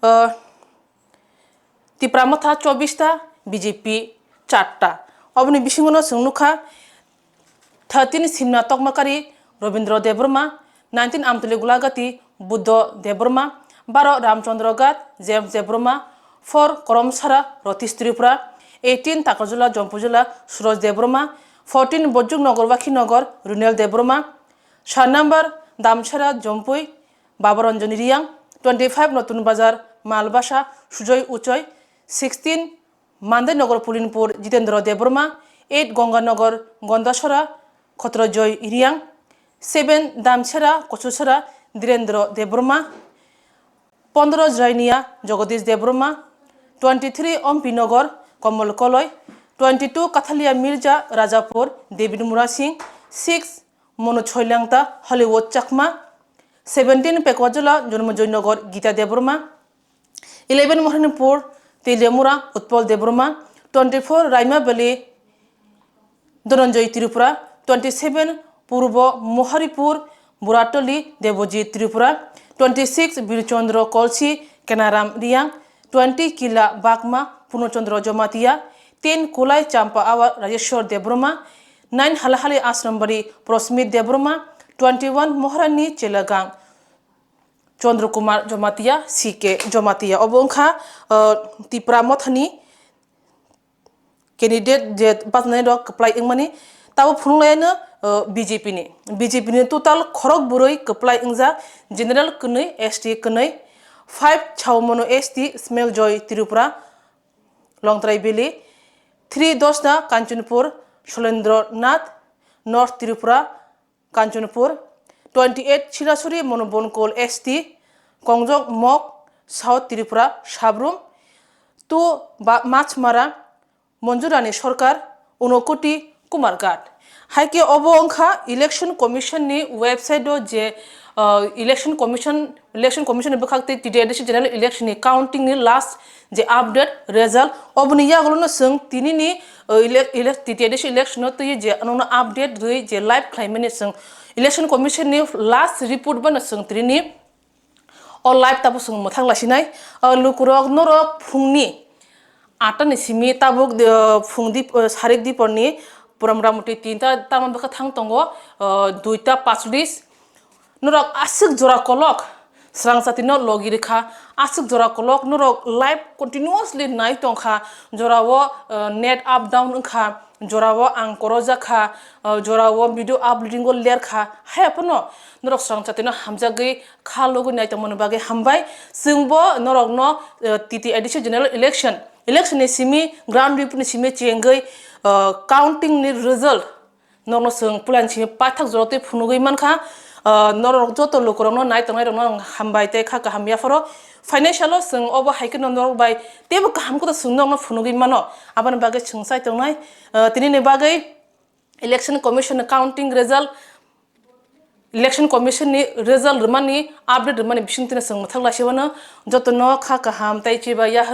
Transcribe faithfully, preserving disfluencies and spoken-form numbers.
Uh, Tipra Motha chobbish ta, B J P char ta. Oboni bisingo no chwng nukha thirteen Simna Tokmakari, Robindra Debbarma, nineteen Amtuli Golagati, Buddha Debbarma, baro Ramchandra Ghat, James Debbarma, four Koromsara, Ratish Tripura, eighteen Takarjala, Jampujala, Suraj Debbarma, fourteen Bojjuknagar, Wakhinagar, Runel Debbarma, sat number Damsara, Jompui, Babaranjan Reang, twenty-five Notun Bazar, Malbasa, Sujoy Uchoi, sixteen Mandainagar, Pulinpur, Jitendra Debbarma, eight Ganganagar, Gandasara, Khotrojoy Reang, seven Damsara, Kochusara, Dhirendra Debbarma, pondro Jrainia, Jagadish Debbarma, twenty-three Ompi Nagar, Kamal Koloi, twenty-two Kathalia Mirza, Rajapur, David Murasing, six Monu Choilangta, Hollywood Chakma, seventeen Pekwajala, Janmajoy Nagar, Gita Debbarma, eleven Mohanipur, Teliamura, Utpal Debbarma, twenty-four Raima Valley, Dhananjay Tripura, twenty-seven Purbo Moharipur, Buratoli, Debojit Tripura, twenty-six Birchandra Kolsi, Kenaram Reang, twenty Kila Bakma, Purno Chandra Jamatia, ten Kulai Champa Awa, Rajeshwar Debbarma, nine Halahali Asrambari, Prosmit Debbarma, twenty-one Moharani Chelagang, Chandra Kumar Jamatia, C K Jamatia. Obo wngkha, uh, Tipra Mothani candidate je bachnai rok kwplai wngmani, tabo phunuknaino, uh, B J P ni. B J P ni total khorok bwrwi kwplai wngjak, general kwnwi, S T kwnwi, five Chawmano S T Smell Joy Tripura, Longtrai Valley, three Dosna Kanchanpur, Sholendra Nath, North Tripura, Kanchanpur, twenty-eight Chirasuri Monobonkol S T, Kongjok Mok, South Tripura, Sabrum, two Ba-, Machmara, Monjurani Sorkar, Unokoti, Kumarghat. Hai khe obo wngkha Election Commission ni website o je, uh, Election Commission, Election Commission ni bwkhak tei T T A D C General Election ni counting ni last je update result, oboni yagulo no chwng tini ni, uh, ele-, ele-, T T A D C election no twi je ano update rwi je live khlaimani chwng Election Commission ni last report bano chwng tini ni o live tabo chwng mwthang laisinai. Uh, lukurok norok phungni atta ni simi tabuk, uh, phung dip-, uh, sarik diporni program motwi tinta tamo bwkha thang tongo, uh, duita pachlis. Norok aswk jora kolok srang chatino logi rikha, aswk jora kolok norok live continuously nai tongkha, jorao, uh, net up down wngkha, jorao ang korojakha, uh, jorao video uploading o lerkha, haiphano norok srang chatino hamjagwi kha logwi nai tongmani bagwi hambai. Chwngbo norokno, uh, T T A D C general election, election ni simi ground report ni simi chengwi, uh, counting ni result Norokno chwng puila ni simi paithak jora twi phunugwi mankha. Ah, norok joto lukurokno nai tongnai rokno ang hambai tei kha kaham yapharo. Financial o chwng obo hai kheno norok bai teibo kaham khe chwng norokno phunugwi mano. Aboni bagwi chwng chai tongnai, ah, tini ni bagwi Election Commission ni counting result, Election Commission ni result rwmani, update rwmani bisingtwi no chwng mwthang laisio no joto no kha kaham tei chiba yahar